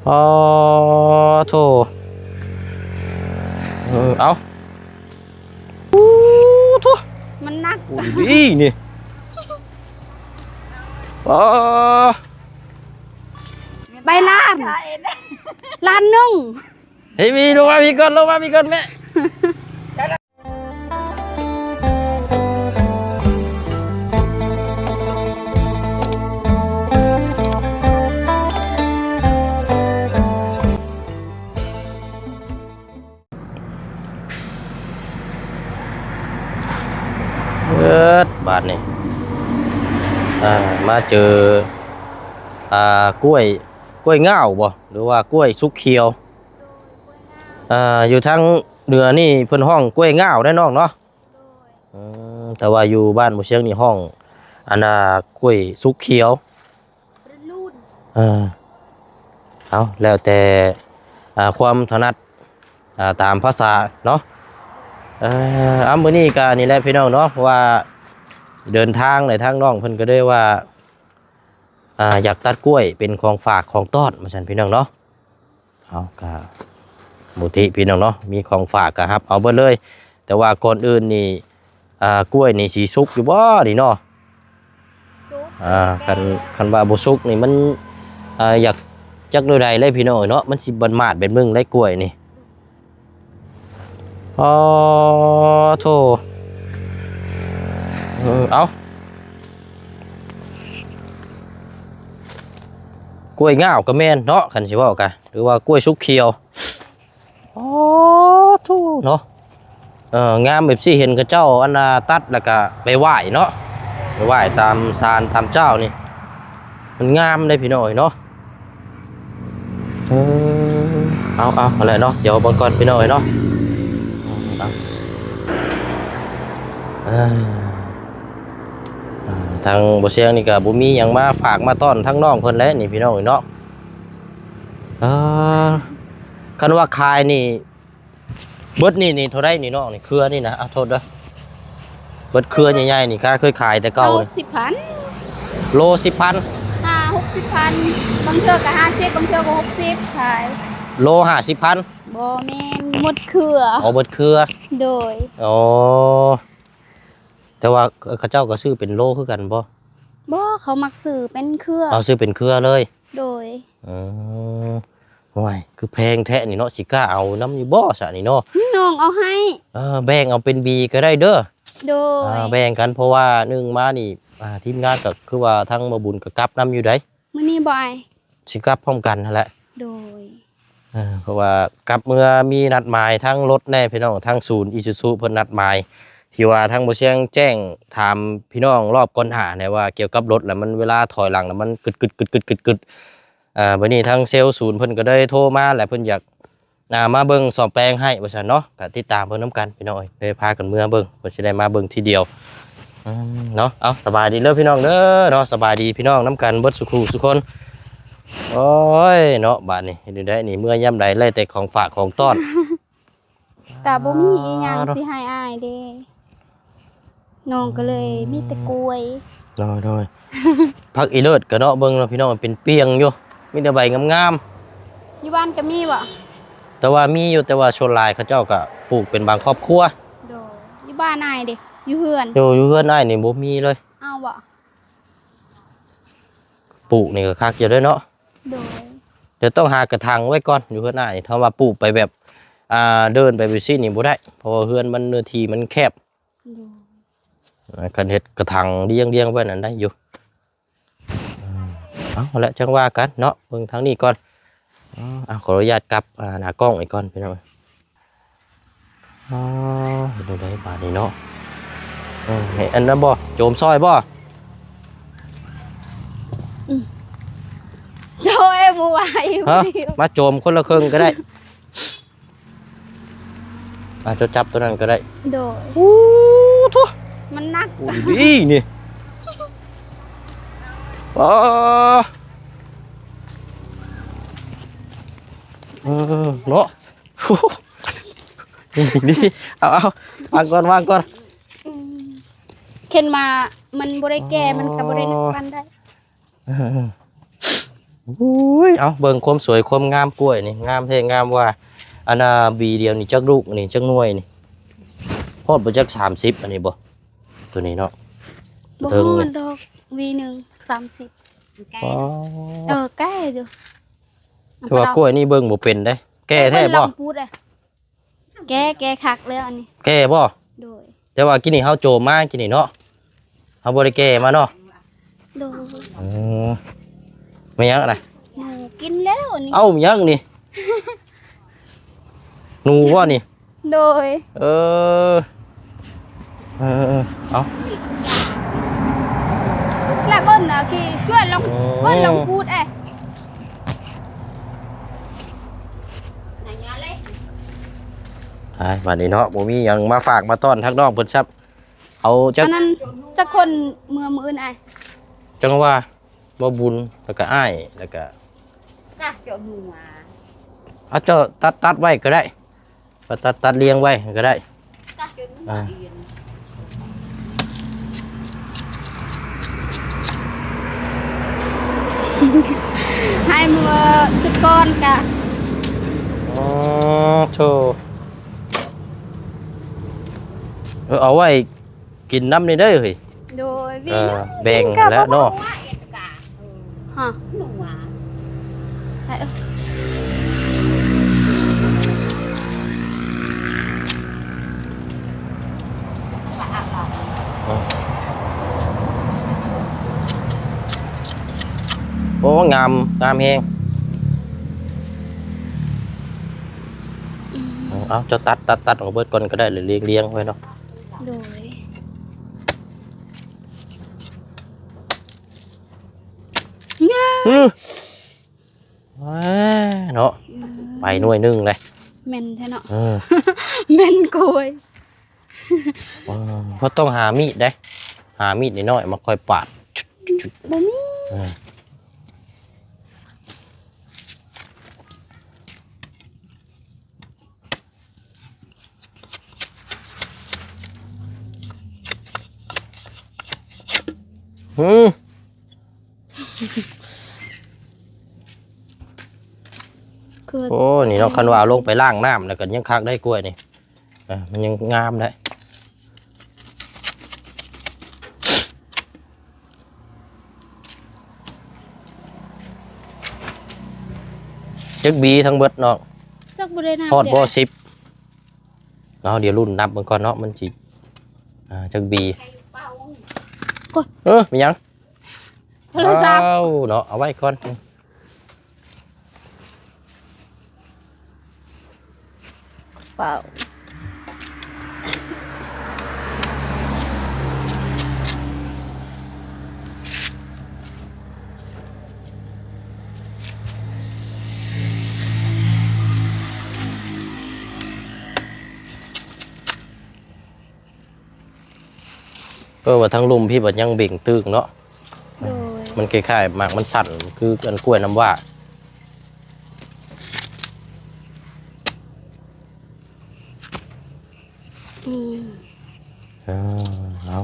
ອໍ ໂທ້ ເອີ ເອົາ ໂອ້ ໂທ້ ມັນໜັກ ໂອ້ ດີນີ້ ອໍ ໃບລ້ານ ລ້ານໜຶ່ງ ເຮີຍ ມີ ລົງມາພີ້ກ່ອນ ລົງມາພີ້ກ່ອນແມ່. ເອີດ ບາດນີ້ ອ່າ ມາເຈີ ອ່າ ກ້ວຍ ກ້ວຍງາວບໍ່ ຫຼືວ່າກ້ວຍສຸກຂຽວ? ອ່າ ຢູ່ທາງເໜືອນີ້ເພິ່ນຮ້ອງກ້ວຍງາວເດ້ນ້ອງເນາະ. ອືມ ແຕ່ວ່າຢູ່ບ້ານບໍ່ຊຽງນີ້ຮ້ອງ ອັນນ່າ ກ້ວຍສຸກຂຽວ. ເອີ ເອົາ ແລ້ວແຕ່ ອ່າ ຄວາມຖະໜັດ ອ່າ ຕາມພາສາເນາະ. ເອີ ເອົາ ມື້ນີ້ກະນີ້ແຫຼະພີ່ນ້ອງເນາະ ເພາະວ່າເດີນທາງແຫຼະ ທາງນ້ອງເພິ່ນກະເລີຍວ່າ ອ່າ ຢາກຕັດກ້ວຍເປັນຂອງຝາກຂອງຕ້ອນວ່າຊັ້ນພີ່ນ້ອງເນາະ. ເອົາ ກະບໍ່ຕິພີ່ນ້ອງເນາະ ມີຂອງຝາກກະຮັບເອົາເບິດເລີຍ. ແຕ່ວ່າກ່ອນອື່ນນີ້ ອ່າ ກ້ວຍນີ້ຊິສຸກຢູ່ບໍ່ນີ້ເນາະ? ສຸກ ອ່າ ຄັນ ຄັນວ່າບໍ່ສຸກນີ້ມັນ ອ່າ ຢາກຈັກແນວໃດເລີຍພີ່ນ້ອງເນາະ ມັນຊິບາດໝາດແບບໜຶ່ງໄດ໋ກ້ວຍນີ້. ອໍ ໂທ້ ເອີ ເອົາ ກ້ວຍງາວກະແມ່ນເນາະ ຄັນຊິເວົ້າກະ ຫຼືວ່າກ້ວຍສຸກຂຽວ. ອໍ ໂທ້ເນາະ ເອີ ງາມ ເອັຟຊີ ເຫັນເຂົາເຈົ້າ ອັນນ່າ ຕັດແລ້ວກະໄປໄຫວ້ເນາະ ໄປໄຫວ້ຕາມສານຕາມເຈົ້ານີ້ ມັນງາມເດ້ພີ່ນ້ອງເອີຍເນາະ. ເອີ ເອົາ ເອົາ ຫັ້ນແຫຼະເນາະ ດຽວເບິ່ງກ່ອນພີ່ນ້ອງເອີຍເນາະ. ເອົາ ເອີ ທາງບໍ່ຊຽງນີ້ກະບໍ່ມີຫຍັງມາຝາກມາຕ້ອນທາງນ້ອງເພິ່ນແຫຼະນີ້ພີ່ນ້ອງເອີຍເນາະ. ເອີ ຄັນວ່າຂາຍນີ້ ເບິດນີ້ ນີ້ເທົ່າໃດນີ້ນ້ອງ ນີ້ເຄືອນີ້ນະ? ອາ ໂທດເດີ ເບິດເຄືອໃຫຍ່ໆນີ້ ກະເຄີຍຂາຍແຕ່ເກົ່າ ໂລສິບພັນ ໂລສິບພັນ ຫ້າຫົກສິບພັນ ບາງເທື່ອກະຫ້າສິບ ບາງເທື່ອກະຫົກສິບ ຂາຍ ໂລຫ້າສິບພັນ ບໍ່ແມ່ນ ໝົດເຄືອ ອໍ ເບິດເຄືອ ໂດຍ ອໍ ແຕ່ວ່າເຂົາເຈົ້າກະຊື້ເປັນໂລຄືກັນບໍ່? ບໍ່ ເຂົາມັກຊື້ເປັນເຄືອ ເອົາ ຊື້ເປັນເຄືອເລີຍ ໂດຍ ອືມ ໂອ້ຍ ຄືແພງແທ້ນີ້ເນາະ ຊິກ້າເອົານຳຢູ່ບໍ່ຊະນີ້ເນາະ? ນ້ອງເອົາໃຫ້ ເອີ ແບ່ງເອົາເປັນບີກະໄດ້ເດີ ໂດຍ ອ່າ ແບ່ງກັນ ເພາະວ່າໜຶ່ງມານີ້ ອ່າ ທີມງານກະຄືວ່າທາງບໍ່ບຸນກະກັບນຳຢູ່ໃດ໋ ມື້ນີ້ບໍ່ອ້າຍ? ຊິກັບພ້ອມກັນຫັ້ນແຫຼະ ໂດຍ ເອີ ເພາະວ່າກັບເມືອມີນັດໝາຍທາງລົດແດ່ພີ່ນ້ອງ ທາງສູນອີຊູຊູເພິ່ນນັດໝາຍ ທີ່ວ່າທາງບໍ່ຊຽງແຈ້ງຖາມພີ່ນ້ອງລອບກ່ອນໜ້າແດ່ວ່າ ກ່ຽວກັບລົດລະມັນເວລາຖອຍຫຼັງລະມັນກຶດໆໆໆ ອ່າ ບາດນີ້ທາງເຊວສູນເພິ່ນກະໄດ້ໂທມາແຫຼະ ເພິ່ນຢາກ ອ່າ ມາເບິ່ງສ້ອມແປງໃຫ້ວ່າຊັ້ນເນາະ ກະຕິດຕາມເບິ່ງນຳກັນພີ່ນ້ອງເອີຍ ໄດ້ພາກັນເມືອເບິ່ງ ເພິ່ນຊິໄດ້ມາເບິ່ງທີດຽວ ອືມ ເນາະ. ເອົາ ສະບາຍດີເດີພີ່ນ້ອງເດີເນາະ ສະບາຍດີພີ່ນ້ອງນຳກັນເບິດສູ່ຄູ່ສູ່ຄົນ. ໂອ້ຍເນາະ ບາດນີ້ເຮັດແນວໃດນີ້ ເມືອຍາມໃດໄດ້ແຕ່ຂອງຝາກຂອງຕ້ອນ ກະບໍ່ມີອີ່ຫຍັງຊິໃຫ້ອ້າຍເດ ນ້ອງກະເລີຍມີແຕ່ກ້ວຍ ໂດຍໆ ຜັກອີເລີດກະເນາະ ເບິ່ງເນາະພີ່ນ້ອງ ເປັນປ່ຽງຢູ່ ມີແຕ່ໃບງາມໆ. ຢູ່ບ້ານກະມີບໍ່? ແຕ່ວ່າມີຢູ່ ແຕ່ວ່າສ່ວນຫຼາຍເຂົາເຈົ້າກະປູກເປັນບາງຄອບຄົວ ໂດຍ. ຢູ່ບ້ານອ້າຍເດ? ຢູ່ເຮືອນ ຢູ່ ຢູ່ເຮືອນອ້າຍນີ້ບໍ່ມີເລີຍ ເອົາບໍ່? ປູກນີ້ກະຄັກຢູ່ເດ້ເນາະ ໂດຍ. ດຽວຕ້ອງຫາກະຖາງໄວ້ກ່ອນ ຢູ່ເຮືອນອ້າຍນີ້ ຖ້າວ່າປູກໄປແບບ ອ່າ ເດີນໄປແບບຊີ້ນີ້ບໍ່ໄດ້ ເພາະວ່າເຮືອນມັນເນື້ອທີ່ມັນແຄບ ໂດຍ. ຄັນເຮັດກະຖາງລຽງໆໄວ້ນັ້ນໄດ້ຢູ່ ເອົາແຫຼະ ຈັ່ງວ່າກັນເນາະ ເບິ່ງທາງນີ້ກ່ອນ ເອົາ ຂໍອະນຸຍາດກັບ ອ່າ ໜ້າກ້ອງອີກກ່ອນພີ່ນ້ອງ. ອໍ ເຮັດແນວໃດບາດນີ້ເນາະ ເອີ ໃຫ້ອັນນັ້ນບໍ່ ໂຈມຊ່ອຍບໍ່? ອືມ ຊ່ອຍບໍ່ໄຫວ ຮະ ມາໂຈມຄົນລະເຄິ່ງກະໄດ້ ອາດຈະຈັບໂຕນັ້ນກະໄດ້ ໂດຍ. ໂອ້ ໂທ້ ມັນໜັກ ໂອ້ ດີນີ້ ອໍ ເອີ ເນາະ ນີ້ ເອົາ ເອົາ ວາງກ່ອນ ວາງກ່ອນ ອືມ ເຂັນມາ ມັນບໍ່ໄດ້ແກ່ ມັນກະບໍ່ໄດ້ໜັກປານໃດ ເອີ. ໂອ້ຍ ເອົາ ເບິ່ງຄວາມສວຍຄວາມງາມກ້ວຍນີ້ ງາມແທ້ງາມວ່າ. ອັນນ່າ ບີດຽວນີ້ຈັກລູກນີ້ ຈັກໜ່ວຍນີ້ ຮອດບໍ່ຈັກສາມສິບ ອັນນີ້ບໍ່ ໂຕນີ້ເນາະ? ບໍ່ຮອດດອກ ຫວີໜຶ່ງສາມສິບ. ອໍ ເອີ ແກ່ຢູ່ ແຕ່ວ່າກ້ວຍນີ້ເບິ່ງບໍ່ເປັນເດ້. ແກ່ແທ້ບໍ່? ເບິ່ງລອງປູດເດ້. ແກ່ ແກ່ຄັກແລ້ວອັນນີ້. ແກ່ບໍ່? ໂດຍ. ແຕ່ວ່າກີ້ນີ້ເຮົາໂຈມມາກີ້ນີ້ເນາະ ເຮົາບໍ່ໄດ້ແກ່ມາເນາະ. ໂດຍ. ເອີ ແມ່ນຫຍັງນະ? ໜູກິນແລ້ວນີ້. ເອົ້າ ແມ່ນຫຍັງນີ້? ໜູບໍ່ນີ້? ໂດຍ. ເອີ ເອີ ເອີ ເອົາ ແລະເບິ່ນນະ ຂີ້ຈວດລອງ ໂອ້ ເບິ່ນລອງກູດເອ. ໄປບາດນີ້ເນາະ ບໍ່ມີຫຍັງມາຝາກມາຕ້ອນທາງນ້ອງເພິ່ນຊ້ຳ. ເອົາຈັກ ອັນນັ້ນຈັກຄົນເມືອມື້ອື່ນອ້າຍ? ຈັ່ງວ່າ ບໍ່ບຸນ ແລ້ວກະອ້າຍ ແລ້ວກະ ກະເຈົ້າໜູອະ ເອົາເຈົ້າຕັດ ຕັດໄວ້ກໍໄດ້ ຕັດ ຕັດລຽງໄວ້ກໍໄດ້ ກະຈົນ ອ່າ ໃຫ້ມື້ສຸດກ່ອນກະ ອໍ ໂທ ເອີ ເອົາໄວ້ ກິນນຳນີ້ເດີເຮີ້ຍ. ໂດຍ ເອີ ແບ່ງແລ້ວເນາະ. ຮະ ໂອ້ ງາມ ງາມແຮງ. ເອົາ ເຈົ້າຕັດ ຕັດ ຕັດອອກເບິດກ່ອນກໍໄດ້ ລຽງ ລຽງໄວ້ເນາະ. ໂດຍ ງາມ ເນາະ ອືມ ໄປໜ່ວຍໜຶ່ງເລີຍ. ແມ່ນແທ້ເນາະ. ເອີ ແມ່ນໂກຍ. ເອີ ເຮົາຕ້ອງຫາມີດເດ້ ຫາມີດນ້ອຍໆ ມາຄ່ອຍປາດ. ບໍ່ມີ. ເອີ. ຫືມ ຄື ໂອ້ ນີ້ເນາະ ຄັນວ່າເອົາລົງໄປລ້າງນ້ຳແລ້ວກໍຍັງຄັກໄດ້ກ້ວຍນີ້ ເອີ ມັນຍັງງາມໄດ້. ຈັກບີທັງເບິດນ້ອງ? ຈັກບໍ່ໄດ້ນັບ ຮອດບໍ່ ເດ້ ສິບ? ເອົາ ດຽວລຸ້ນນັບເບິ່ງກ່ອນເນາະ ມັນຊິ ອ່າ ຈັກບີ. ໂອ້ຍ ເອີ ມີຫຍັງ? ໂທລະສັບ. ເອົາເນາະ ເອົາໄວ້ກ່ອນ. ເປົ່າ ເອີ ວ່າທາງລຸ່ມພີ້ບັດຍັງເບັ່ງຕຶກເນາະ. ໂດຍ ມັນຄ້າຍໆ ໝາກມັນສັ້ນຄືອັນກ້ວຍນ້ຳວ້າ. ອືມ ເອີ ເອົາ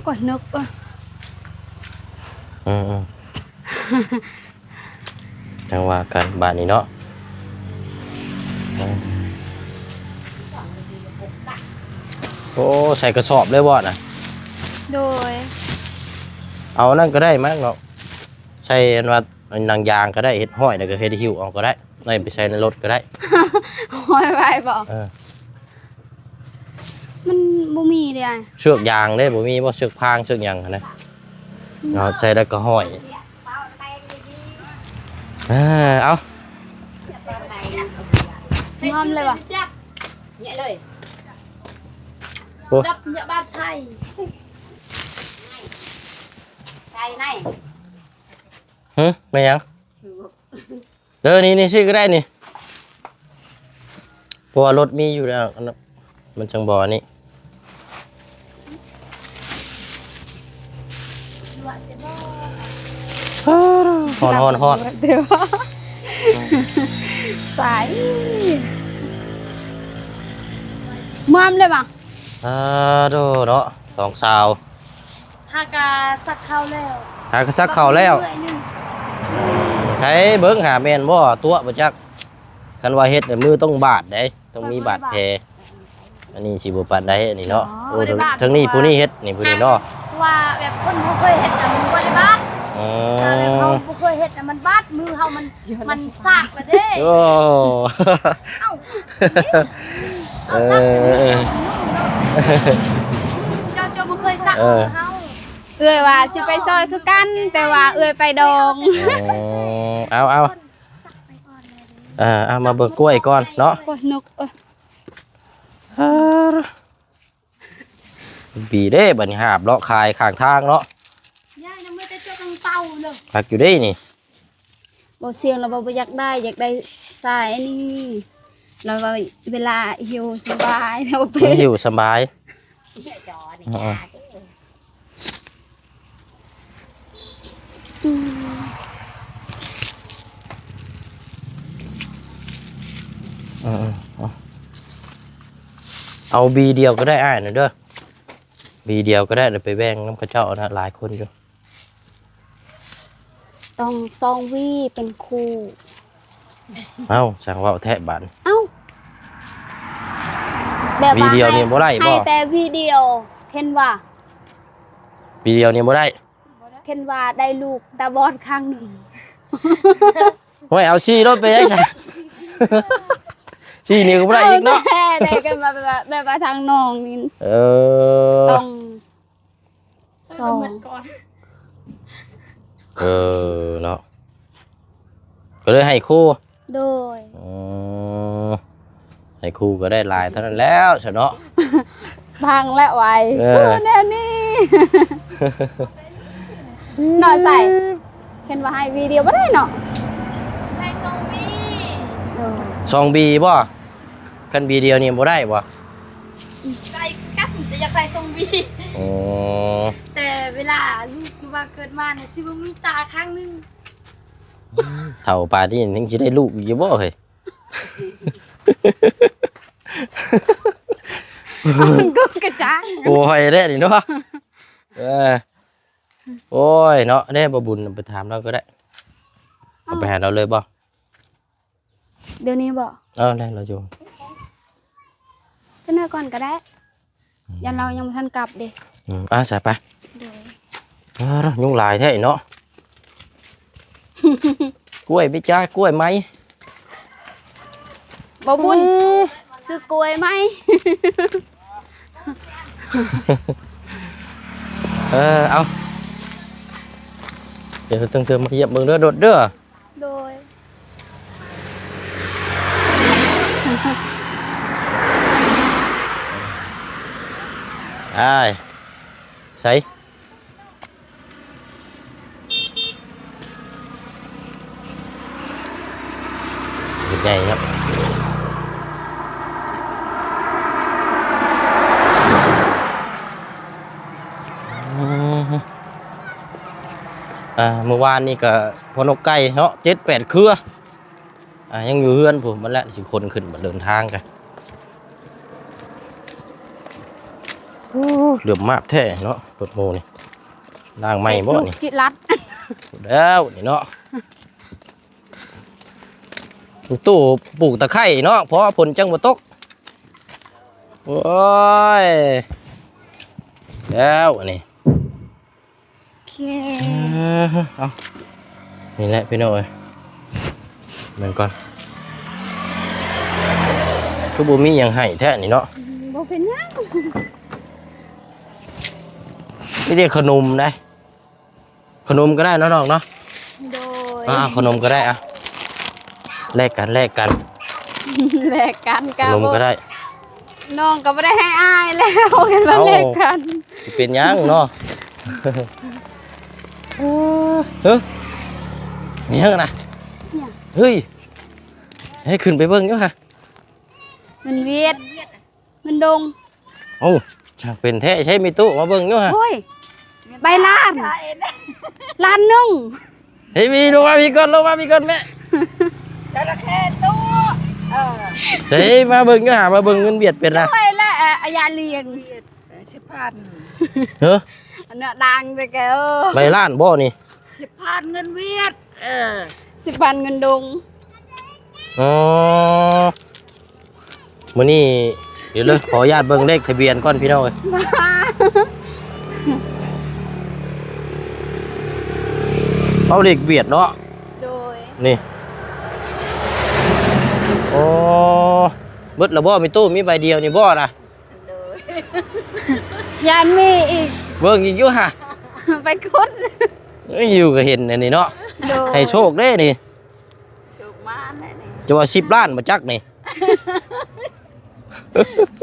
ກ້ອຍນົກ ເອີ ອືມໆ. ຈັ່ງວ່າກັນບາດນີ້ເນາະ. ໂອ້ ໃສ່ກະສອບເລີຍບໍ່ນະ? ໂດຍ ເອົານັ້ນກໍໄດ້ມັ້ງເນາະ ໃສ່ອັນວ່າໜັງຢາງກໍໄດ້ ເຮັດຫ້ອຍແລ້ວກໍເຮັດຫິ້ວເອົາກໍໄດ້ ໄດ້ໄປໃສ່ໃນລົດກໍໄດ້. ຫ້ອຍໄວ້ບໍ່? ເອີ ມັນບໍ່ມີເດ້ອ້າຍ. ເຊືອກຢາງເດ້ ບໍ່ມີບໍ່? ເຊືອກພາງ ເຊືອກຫຍັງຫັ້ນນະ ອືມ ເນາະ ໃສ່ແລ້ວກໍຫ້ອຍ. ເອີ ເອົາ ຍອມເລີຍວ່າ ເຍາະເລີຍ ໂອ້ ດັບເຍາະບາດໄທ ໄທໃນ ຫື ແມ່ນຫຍັງ? ເອີ ນີ້ ນີ້ ຊິກໍໄດ້ນີ້ ເພາະວ່າລົດມີຢູ່ແລ້ວ ອັນນັ້ນ ມັນຈັ່ງບໍ່ອັນນີ້. ຮ້ອນ ຮ້ອນ ຮ້ອນ ໃສ ເມືອມເລີຍບໍ່? ອາ ໂດເນາະ ສອງສາວ ໃຫ້ ຫາກະສັກເຂົ້າແລ້ວ ຫາກະສັກເຂົ້າແລ້ວ ໃສເບິ່ງຫາແມ່ນບໍ່ ຕົວະບໍ່ຈັກ ຄັນວ່າເຮັດນີ້ມືຕ້ອງບາດເດ້ ຕ້ອງມີບາດແຜ ອັນນີ້ຊິບໍ່ປານໃດອັນນີ້ເນາະ ໂອ້ ເທາງນີ້ຜູ້ນີ້ເຮັດນີ້ຜູ້ນີ້ເນາະ ເພາະວ່າແບບຄົນບໍ່ເຄີຍເຮັດນະມັນບໍ່ໄດ້ບາດ ເອີ ຖ້າແບບເຮົາບໍ່ເຄີຍເຮັດນະມັນບາດ ມືເຮົາມັນ ມັນສາກລະເດ້ ໂອ້ ເອົ້າ ເອີ ເຈົ້າ ເຈົ້າບໍ່ເຄີຍສັກ ເອີ ມືເຮົາ ເອື້ອຍວ່າຊິໄປຊ່ອຍຄືກັນ ແຕ່ວ່າເອື້ອຍໄປດອງ ເອົາ ເອົາ ເອີ ເອົາ ມາເບິ່ງກ້ວຍກ່ອນເນາະ ກ້ວຍນົກ ເອີ ເອີ ດີເດ້ ບັດນີ້ຫາບເລາະຂາຍຂ້າງທາງເນາະ ຍາຍນຳມືແຕ່ເຈົ້າກາງເປົາເນາະ ຄັກຢູ່ເດ້ນີ້ ບໍ່ສ່ຽງລະບໍ່ ບໍ່ຢາກໄດ້ ຢາກໄດ້ສາຍອັນນີ້ ລະວ່າເວລາຫິວສະບາຍ ເຮົາໄປຫິວສະບາຍ ເອີ ອືມ ເອີ ເອົາ ເອົາບີດຽວກໍໄດ້ອ້າຍນະເດີ ບີດຽວກໍໄດ້ ໄປແບ່ງນຳເຂົາເຈົ້ານະ ຫຼາຍຄົນຢູ່ ຕ້ອງສອງຫວີເປັນຄູ່ ເອົ້າ ຊ່າງເວົ້າແທ້ບາດ ເອົ້າ ແບບວ່າຫວີດຽວນີ້ບໍ່ໄດ້ບໍ່ ໃຫ້ແຕ່ຫວີດຽວ ເຫັນວ່າ ຫວີດຽວນີ້ບໍ່ໄດ້ ເຫັນວ່າໄດ້ລູກຕາບອດຂ້າງໜຶ່ງ ໂອ້ຍ ເອົາສີ່ໂລດໄປຍັງຊັ້ນ ສີ່ນີ້ກໍບໍ່ໄດ້ອີກເນາະ ເອົາແນ່ ໄດ້ກັນມາແບບວ່າ ແບບວ່າທາງນ້ອງນີ້ ເອີ ຕ້ອງ ສອງ ເອີ ເນາະ ກໍເລີຍໃຫ້ຄູ່ ໂດຍ ອືມ ໃຫ້ຄູ່ກໍໄດ້ຫຼາຍເທົ່ານັ້ນແລ້ວຊະເນາະ ພັງແລ້ວໄວ ເອີ ແນວນີ້ ເນາະ ໃສ່ ເຫັນວ່າໃຫ້ຫວີດຽວບໍ່ໄດ້ເນາະ ໃຫ້ສອງຫວີ ໂດຍ ສອງຫວີບໍ່? ຄັນຫວີດຽວນີ້ບໍ່ໄດ້ບໍ່? ໄດ້ຄືກັນ ແຕ່ຢາກໄດ້ສອງຫວີ ອໍ ແຕ່ເວລາລູກຄືວ່າເກີດມານະ ຊິບໍ່ມີຕາຂ້າງໜຶ່ງ ເຖົ້າປານນີ້ຍັງຊິໄດ້ລູກອີກຢູ່ບໍ່ເຮີ້ຍ? ເອົາ ມັນກໍກະຈາງ ໂອ້ຍ ແທ້ນີ້ເນາະ ເອີ ໂອ້ຍ ເນາະ ເດ້ ບໍ່ບຸນໄປຖາມລາວກໍໄດ້ ເອົາ ເອົາໄປຫາລາວເລີຍບໍ່? ດຽວນີ້ບໍ່? ເອີ ໄດ້ລາວຢູ່ ຈັກໜ້ອຍກ່ອນກໍໄດ້ ອືມ ຢ້ານລາວຍັງບໍ່ທັນກັບເດ້ ອືມ ອ່າ ໃສ່ໄປ ໂດຍ ອ່າ ຍຸງຫຼາຍແທ້ເນາະ ກ້ວຍໄໝຈ້າ ກ້ວຍໄໝ ບໍ່ບຸນ ອືມ ຊື້ກ້ວຍໃໝ່ ເອີ ເອົາ ດຽວເຖິງເທື່ອມາຢ້ຽມເບິ່ງເດີ ໂດດເດີ ໂດຍ ອ້າຍ ໃສ ໃຫຍ່ເນາະ ອືມ ອ່າ ມື້ວານນີ້ກໍພໍ່ນົກໄກ່ເນາະ ເຈັດແປດເຄືອ ອ່າ ຍັງຢູ່ເຮືອນພຸ້ນ ບັດແລ້ວຊິຂົນຂຶ້ນ ບັດເດີນທາງກະ ໂອ້ ເຫຼື້ອມມາບແທ້ເນາະ ລົດໂມນີ້ ລ້າງໃໝ່ບໍ່ນີ້ ລູກຈິລັດ ແລ້ວນີ້ເນາະ ຕູ້ປູກຕະໄຄເນາະ ເພາະວ່າຝົນຈັ່ງບໍ່ຕົກ ໂອ້ຍ ແລ້ວອັນນີ້ ໂອເຄ ເອີ ເອົາ ນີ້ແຫຼະພີ່ນ້ອງເອີຍ ເບິ່ງກ່ອນ ຄືບໍ່ມີຫຍັງໃຫ້ແທ້ນີ້ເນາະ ບໍ່ເປັນຫຍັງ ມີແຕ່ຂະໜົມໃດ ຂະໜົມກໍໄດ້ເນາະນ້ອງເນາະ ໂດຍ ອ່າ ຂະໜົມກໍໄດ້ອ່ະ ແລກກັນ ແລກກັນ ແລກກັນ ຂະໜົມກໍໄດ້ ນ້ອງກໍບໍ່ໄດ້ໃຫ້ອ້າຍແລ້ວ ເຫັນວ່າ ເອົ້າ ແລກກັນ ຊິເປັນຫຍັງເນາະ ເອີ ເຮີ້ຍ ມີຫຍັງນະ ຫຍັງ ເຮີ້ຍ ໃຫ້ຂຶ້ນໄປເບິ່ງຢູ່ຫະ ເງິນຫວຽດ ເງິນດົງ ໂອ້ ຊ່າງເປັນແທ້ ໃຊ້ມີຕູ້ມາເບິ່ງຢູ່ຫະ ໂອ້ຍ ໃບລ້ານ ລ້ານໜຶ່ງ ເຮີ້ຍ ມີ ລົງມາພີ້ກ່ອນ ລົງມາພີ້ກ່ອນແມ່ ຈະລະເຂຕູ້ ເອີ ໃຊ້ມາເບິ່ງຢູ່ຫາ ມາເບິ່ງເງິນຫວຽດເປັນນະ ໂອ້ຍ ລະ ອາ ອາຍາລ້ຽງ ສິບພັນ ເຮີ້ຍ ອັນ ເນາະ ດັງແຕ່ແກ ເອີ ໃບລ້ານບໍ່ນີ້? ສິບພັນເງິນຫວຽດ ເອີ ສິບພັນເງິນດົງ. ອໍ ມື້ນີ້ ດຽວເດີ ຂໍອະນຸຍາດເບິ່ງເລກທະບຽນກ່ອນພີ່ນ້ອງເອີຍ. ເອົາເລກຫວຽດເນາະ. ໂດຍ ນີ້ ໂອ້ ເບິດແລ້ວບໍ່? ມີຕູ້ມີໃບດຽວນີ້ບໍ່ນະ? ໂດຍ ຢ້ານມີອີກ ເບິ່ງອີກຢູ່ຫະ ໄປຂຸດ. ເອີຍ ຢູ່ກໍເຫັນອັນນີ້ເນາະ. ໂດຍ ໃຫ້ໂຊກເດ້ນີ້ ໂຊກມາແລ້ວນີ້ ຈະວ່າສິບລ້ານບໍ່ຈັກນີ້.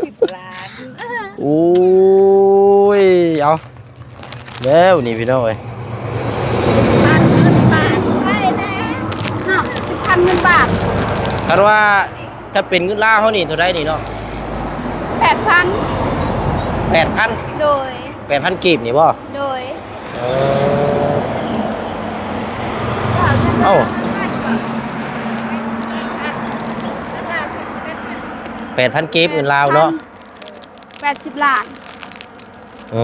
ສິບລ້ານ ໂອ້ຍ ເອົາແລ້ວນີ້ພີ່ນ້ອງເອີຍ. ພັນເງິນບາດໄດ້ແດ່ເນາະ ສິບພັນເງິນບາດ. ຄັນວ່າ ຖ້າເປັນເງິນລາວເຮົານີ້ເທົ່າໃດນີ້ເນາະ? ແປດພັນ ແປດພັນ. ໂດຍ ແປດພັນກີບນີ້ບໍ່? ໂດຍ ເອີ ເອົ້າ ແປດພັນກີບເງິນລາວເນາະ ແປດສິບລ້ານ. ເອີ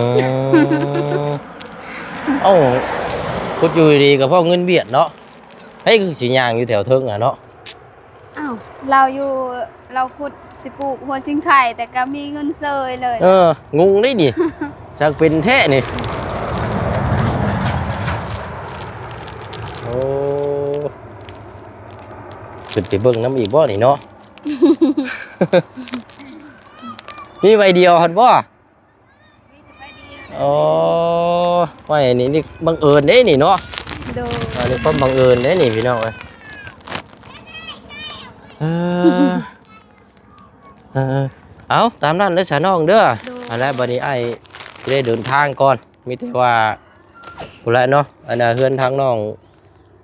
ເອົ້າ ພຸດຢູ່ດີໆກໍພໍເງິນຫວຽດເນາະ. ໃຜຄືຊິຍ່າງຢູ່ແຖວເທິງຫັ້ນເນາະ? ອ້າວ ລາວຢູ່ ລາວຂຸດຊິປູກຫົວຊິງໄຄ ແຕ່ກໍມີເງິນເຊີຍເລີຍ. ເອີ ງົງເດ້ນີ້ ຊ່າງເປັນແທ້ນີ້. ໂອ້ ຂຶ້ນໄປເບິ່ງນຳອີກບໍ່ນີ້ເນາະ? ມີໃບດຽວຫັ້ນບໍ່? ອໍ ໂອ້ຍ ນີ້ ນີ້ບັງເອີນເດ້ນີ້ເນາະ. ໂດຍ ອັນນີ້ຄວາມບັງເອີນເດ້ນີ້ພີ່ນ້ອງເອີຍ. ເອີ ເອີ ເອົາ ຕາມນັ້ນເດີສາວນ້ອງເດີ. ໂດຍ ອັນນັ້ນ ບັດນີ້ອ້າຍຊິໄດ້ເດີນທາງກ່ອນ ມີແຕ່ວ່າ ພຸ້ນແຫຼະເນາະ ອັນນ່າ ເຮືອນທາງນ້ອງ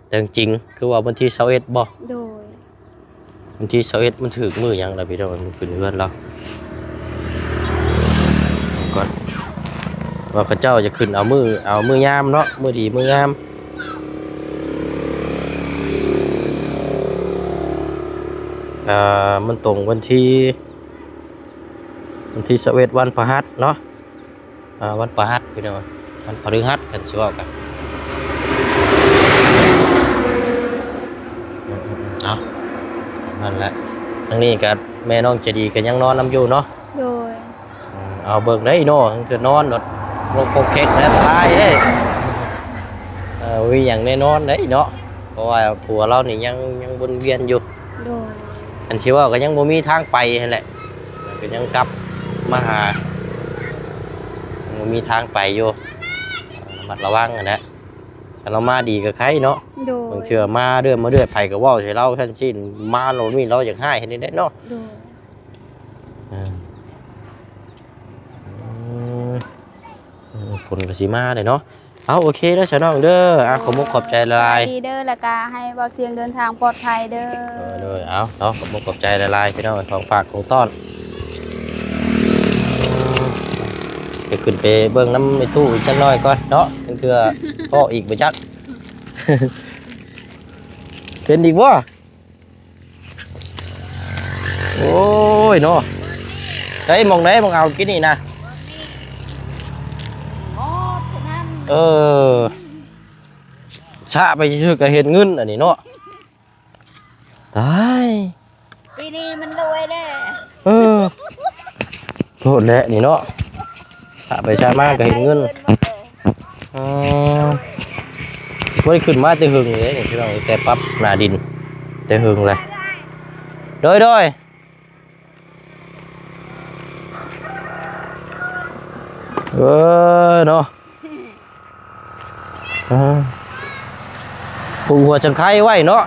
ແຕ່ງຈິງຄືວ່າວັນທີຊາວເອັດບໍ່? ໂດຍ ວັນທີຊາວເອັດ ມັນຖືກມື້ຫຍັງລະພີ່ນ້ອງ? ມັນຂຶ້ນເຮືອນລາວກ່ອນ ວ່າເຂົາເຈົ້າຈະຂຶ້ນເອົາມື້ ເອົາມື້ງາມເນາະ ມື້ດີມື້ງາມ. ເອີ ມັນຕົງວັນທີ ວັນທີຊາວເອັດ ວັນພະຫັດເນາະ. ອ່າ ວັນພະຫັດພີ່ນ້ອງ ວັນພະລືຫັດ ຄັນຊິເວົ້າກັນ. ເອົາ ນັ້ນແຫຼະ ທາງນີ້ກໍແມ່ນ້ອງໃຈດີກໍຍັງນອນນຳຢູ່ເນາະ. ໂດຍ ເອົາເບິ່ງໄດ້ເນາະ ຄືນອນໂລດ ລົກຄົກເຄັກແລ້ວ ອັນຕະລາຍເດ້. ເອີ ບໍ່ມີຫຍັງແນ່ນອນເດ້ເນາະ ເພາະວ່າຜົວລາວນີ້ຍັງ ຍັງວົນວຽນຢູ່. ໂດຍ ຄັນຊິເວົ້າກໍຍັງບໍ່ມີທາງໄປຫັ້ນແຫຼະ ກໍຍັງກັບມາຫາ ຍັງບໍ່ມີທາງໄປຢູ່ ລະມັດລະວັງຫັ້ນແຫຼະ. ຄັນລາວມາດີກໍໄຄເນາະ. ໂດຍ ບາງເທື່ອມາເລື້ອຍມາເລື້ອຍ ໃຜກໍເວົ້າໃສ່ລາວຊັ້ນຊີ້ ມາລາວມີ ລາວຢາກຮ້າຍເຮັດແນວໃດເນາະ. ໂດຍ ເອີ ອືມ ເອີ ຝົນກໍຊິມາແລ້ວເນາະ. ເອົາ ໂອເຄເດີສາວນ້ອງເດີ ອ່າ ຂອບມຸກຂອບໃຈຫຼາຍໆ ດີເດີ ແລ້ວກະໃຫ້ເບົາຊຽງເດີນທາງປອດໄພເດີ. ໂດຍ ໂດຍ ເອົາເນາະ ຂອບມຸກຂອບໃຈຫຼາຍໆ ພີ່ນ້ອງ ຂອງຝາກຂອງຕ້ອນ. ໄປຂຶ້ນໄປເບິ່ງນຳໄອ້ຕູ້ອີກຈັກໜ້ອຍກ່ອນເນາະ ຈັ່ງເທື່ອພໍ້ອີກບໍ່ຈັກ ເຫັນອີກບໍ່? ໂອ້ຍເນາະ ໃສ ໝ່ອງໃດ ໝ່ອງເອົາກິນນີ້ນະ? ເອີ ຊະໄປຊື່ໆ ກໍເຫັນເງິນອັນນີ້ເນາະ. ຕາຍ ປີນີ້ມັນລວຍແລ້ວ. ເອີ ໂທດແຫຼະນີ້ເນາະ ຊະໄປຊະມາກໍເຫັນເງິນ. ອໍ ບໍ່ໄດ້ຂຶ້ນມາແຕ່ເຫິງເດ້ນີ້ພີ່ນ້ອງ ແຕ່ປັບໜ້າດິນແຕ່ເຫິງແລ້ວ. ໂດຍ ໂດຍ ເອີ ເນາະ ອ່າ ປູກຫົວຈັ່ງໄຄໄວ້ເນາະ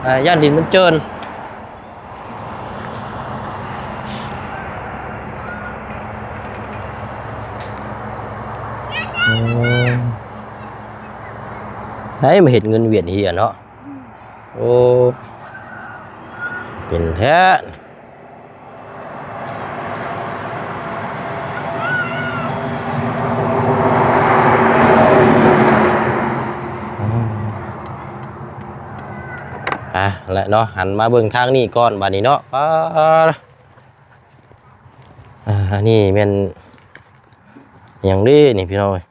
ອ່າ ຢ້ານດິນມັນເຈີນ. ອືມ ໃຫ້ມາເຮັດເງິນວຽນເຮຍເນາະ. ໂອ້ ເປັນແທ້. ອ່າ ແລະເນາະ ຫັນມາເບິ່ງທາງນີ້ກ່ອນບາດນີ້ເນາະ. ປາ ອ່າ ອັນນີ້ແມ່ນຫຍັງເດ້ນີ້ພີ່ນ້ອງເອີຍ?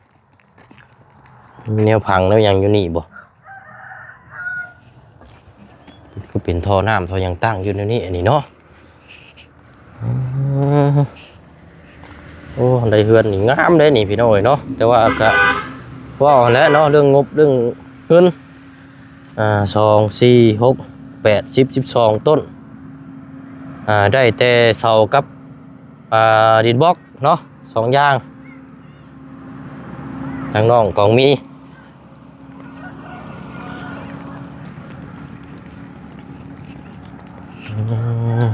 ມີແນວພັງແນວຫຍັງຢູ່ນີ້ບໍ່? ຄືເປັນທໍ່ນ້ຳທໍ່ຫຍັງຕັ້ງຢູ່ແນວນີ້ ອັນນີ້ເນາະ. ອືມ ໂອ້ ໄດ້ເຮືອນນີ້ງາມເດ້ນີ້ພີ່ນ້ອງເອີຍເນາະ. ແຕ່ວ່າກະເວົ້າຫັ້ນແຫຼະເນາະ ເລື່ອງງົບເລື່ອງເງິນ ອ່າ ສອງ ສີ່ ຫົກ ແປດ ສິບ ສິບສອງຕົ້ນ ອ່າ ໄດ້ແຕ່ເສົາກັບ ອ່າ ດິນບລັອກເນາະ ສອງຢ່າງ ທາງນ້ອງກອງມີ. ອືມ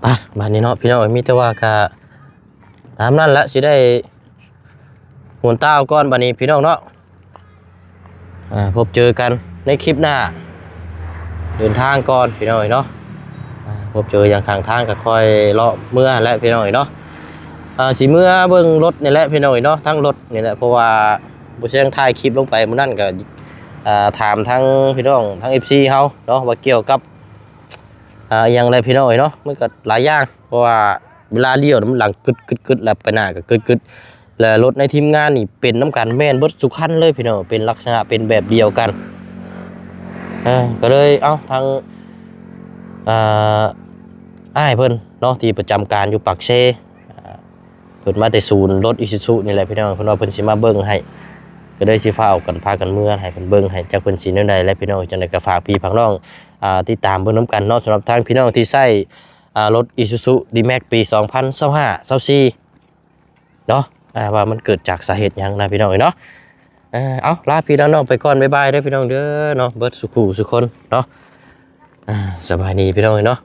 ໄປ ບາດນີ້ເນາະພີ່ນ້ອງ ມີແຕ່ວ່າກະຕາມນັ້ນລະ ຊິໄດ້ຫູນຕາກ່ອນບາດນີ້ພີ່ນ້ອງເນາະ. ອ່າ ພົບເຈີກັນໃນຄລິບໜ້າ ເດີນທາງກ່ອນພີ່ນ້ອງເອີຍເນາະ. ອ່າ ພົບເຈີຫຍັງຂ້າງທາງກໍຄ່ອຍເລາະເມືອແຫຼະພີ່ນ້ອງເອີຍເນາະ. ອ່າ ຊິເມືອເບິ່ງລົດນີ້ແຫຼະພີ່ນ້ອງເອີຍເນາະ ທັງລົດນີ້ແຫຼະ ເພາະວ່າບໍ່ແຊງຖ່າຍຄລິບລົງໄປມື້ນັ້ນກໍ ອ່າ ຖາມທັງພີ່ນ້ອງທັງເອັຟຊີເຮົາເນາະ ວ່າກ່ຽວກັບ ອ່າ ອີ່ຫຍັງແຫຼະພີ່ນ້ອງເອີຍເນາະ. ມັນກໍຫຼາຍຢ່າງ ເພາະວ່າເວລາລ້ຽວມັນຫຼັງກຶດໆໆ ແລ້ວໄປໜ້າກໍກຶດໆ ແລະລົດໃນທີມງານນີ້ເປັນນຳກັນ ແມ່ນເບິດສູ່ຄັນເລີຍພີ່ນ້ອງ ເປັນລັກສະນະເປັນແບບດຽວກັນ. ເອີ ກໍເລີຍ ເອົ້າ ທາງ ເອີ ອ້າຍເພິ່ນເນາະ ທີ່ປະຈຳການຢູ່ປາກເຊ ເພິ່ນມາແຕ່ສູນລົດອີຊູຊູນີ້ແຫຼະພີ່ນ້ອງ ເພິ່ນວ່າເພິ່ນຊິມາເບິ່ງໃຫ້. ກໍເລີຍຊິຟ້າວກັນພາກັນເມືອໃຫ້ເພິ່ນເບິ່ງໃຫ້ ຈັກເພິ່ນຊິແນວໃດແຫຼະພີ່ນ້ອງ. ຈັ່ງໃດກໍຝາກພີ່ຝາກນ້ອງ ອ່າ ຕິດຕາມເບິ່ງນຳກັນເນາະ ສຳລັບທາງພີ່ນ້ອງທີ່ໃຊ້ ອ່າ ລົດອີຊູຊູດີແມັກປີສອງພັນຊາວຫ້າ ຊາວສີ່ເນາະ ອ່າ ວ່າມັນເກີດຈາກສາເຫດຫຍັງນະພີ່ນ້ອງເອີຍເນາະ. ເອີ ເອົາ ລາພີ່ລານ້ອງໄປກ່ອນ ບາຍບາຍເດີພີ່ນ້ອງເດີເນາະ ເບິດສູ່ຄູ່ສູ່ຄົນເນາະ. ອ່າ ສະບາຍດີພີ່ນ້ອງເອີຍເນາະ.